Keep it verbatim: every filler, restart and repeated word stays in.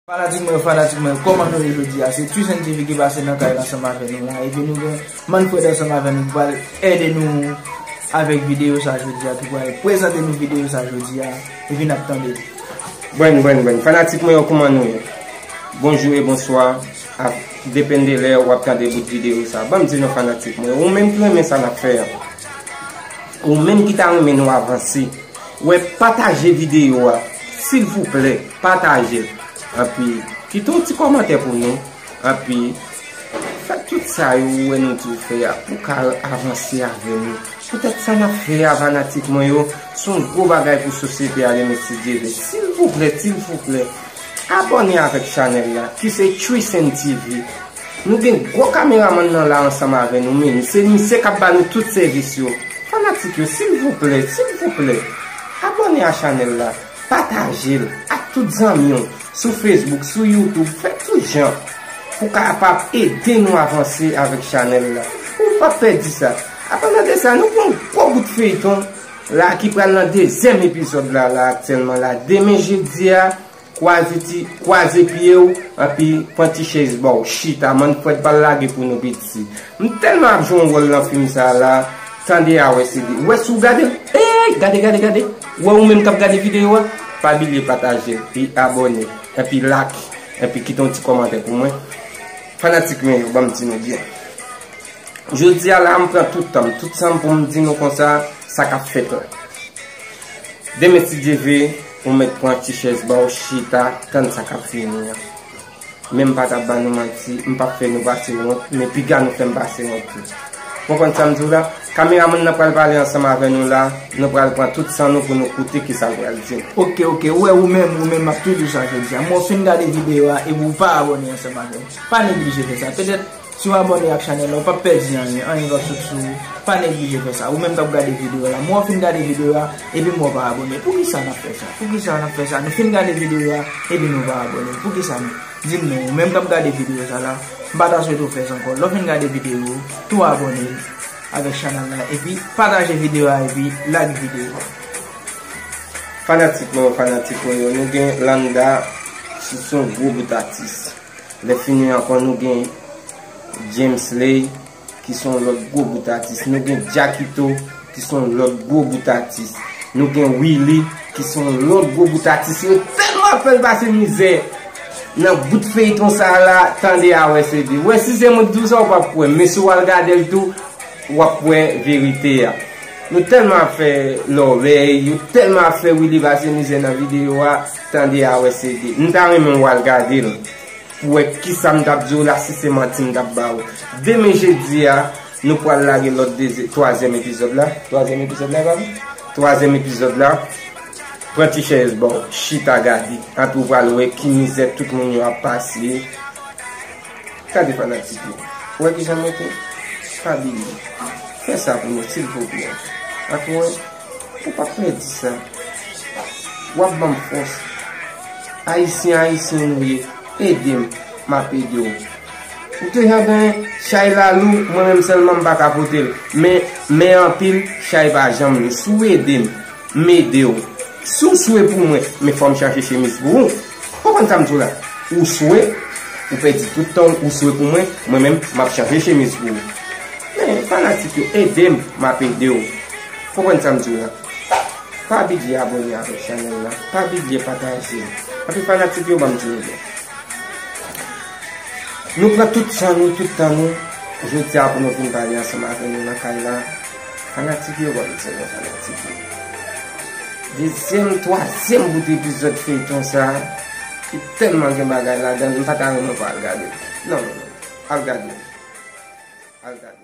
Fanatik mwen yo, fanatik mwen yo, kòman nou ye jodi a? Se Twist N T V ki pase nan kay la ansanm avè nou la. Epi nou gen Manfred ansanm avè nou ki pral ede nou avèk videyo sa jodi a, ki pral prezante nou videyo sa jodi a. Epi n ap tande. Bwen, bwen, bwen. Fanatik mwen yo, kòman nou ye? Bonjou e bonswa. Ap depann de lè w ap tande bout videyo sa. Ban m di nou fanatik mwen yo, ou menm ki renmen sa n ap fè a, ou menm ki ta renmen nou avanse, wè, pataje videyo a, silvouplè, pataje l. Anpi, kite yon ti kòmantè pou nou. Anpi, fè tout sa yo ou wè nou dwe fè a pou ka avanse avè nou. Poutèt sa n ap fè a, fanatik mwen yo, se yon gwo bagay pou sosyete a, demen si Dye vle. Silvouplè, silvouplè, abòne avèk chanèl la, ki se Twist N T V. Nou gen gwo kameramann nan la ansanm avè nou, men se misye k ap ba nou tout sèvis yo. Fanatik yo, silvouplè, silvouplè, abòne a chanèl la, pataje l ak tout zanmi w sou Facebook, sou YouTube, fè tout jan pou kapab ede nou avanse avèk chanèl la. Ou p ap pèdi sa. Apandan de sa, nou gen yon gwo bout feyton la ki pral nan dezyèm epizòd la, la aktyèlman la. Demen jedi a, kwaze ti, kwaze pye w, anpi pran ti chèz ba w chita. Manfred pral lage pou nou piti. M tèlman ap jwe yon wòl nan fim sa la, tande a wè se li. Wè si w gade l, ey, gade, gade, gade. Wè ou menm k ap gade videyo a, pa bliye pataje l, epi abòne, epi like, epi kite yon ti kòmantè pou mwen. Fanatik mwen yo, ban m di nou byen. Jodi a la, m pran tout tan m, tout san m pou m di nou konsa, sa k ap fèt la. Demen si Dye vle, ou mèt pran ti chèz ba w chita, tann sa k ap vini an. Men m pa t ap ba nou manti, m p ap fè nou pase wont, men piga nou fè m pase wont tou. Konprann sa m di w la? Kameramann nan pral pale ansanm avè nou la, nou pral pran tout san nou pou nou koute kisa l pral di nou. Oke, oke, ou wè ou menm, ou menm m ap tou di w sa jodi a. Men w fin gade videyo a epi w pa abòne ansanm avè m. Pa neglije fè sa. Petèt, si w abòne ak chanèl la, ou p ap pèdi anyen, anyen p ap sot sou ou. Pa neglije fè sa. Ou menm k ap gade videyo a la, men w fin gade videyo a, epi men w pa abòne. Poukisa n ap fè sa? Poukisa n ap fè sa? Nou fin gade videyo a, epi nou pa abòne. Poukisa nou? Di m non, ou menm k ap gade videyo sa la, m pa ta swete w fè sa ankò. Lè w fin gade videyo, tou abòne avèk chanèl la, epi pataje videyo a, epi like videyo a. Fanatik mwen yo, fanatik mwen yo, nou gen Landa, se, se yon gwo bout atis. Lè fini ankò, nou gen James Lay, ki se yon lòt gwo bout atis. Nou gen Jackito, ki se yon lòt gwo bout atis. Nou gen Willy, ki se yon lòt gwo bout atis. Yo tèlman ap fè l pase mizè nan bout feyton sa la, tande a wè se di. Wè, si se mwen ki di w sa, ou p ap kwè. Men si w al gade l tou, w ap wè verite a. Nou tèlman ap fè lòbèy, yo tèlman ap fè Willy pase mizè nan videyo a, tande a wè se di. M ta renmen w al gade l pou wè kisa m t ap di w la, si se manti m t ap ba w. Demen jedi a, nou pral lage lòt dezi-, twazyèm epizòd la. Twazyèm epizòd la, pa vre? Twazyèm epizòd la. Pran ti chèz ba w, chita gade. Anpi w pral wè ki mizè tout moun yo ap pase. Gade fanatik yo. Ou wè kijan m rete? Pa bliye. Fè sa pou nou, silvouplè. Anpi w wè, ou p ap pèdi sa. W ap ban m fòs. Ayisyen, ayisyen nou ye. Ede m, m ap ede w. Ou te jan gen chay la lou, mwen menm sèlman m pa ka pote l. Men, men anpil, chay pa janm lou. Si w ede m, m ede w. Si w swe pou mwen, men fò m chanje chemiz pou ou. Konprann sa m di w la? Ou swe, ou pèdi tout tan w, ou swe pou mwen, mwen menm, m ap chanje chemiz pou ou. Men, fanatik yo, ede m, m ap ede w. Konprann sa m di w la? Pa bliye abòne avèk chanèl la. Pa bliye pataje l. Anpi fanatik yo, ban m di nou byen. Nou pran tout san nou, tout tan nou, jodi a pou nou vin pale ansanm avè nou nan kay la. Fanatik yo, ban m di nou fanatik yo. Dezyèm, twazyèm bout epizòd feyton sa, ki tèlman gen bagay ladan l, m pa ta renmen w pa al gade l. Non, non, non. Al gade l. Al gade l.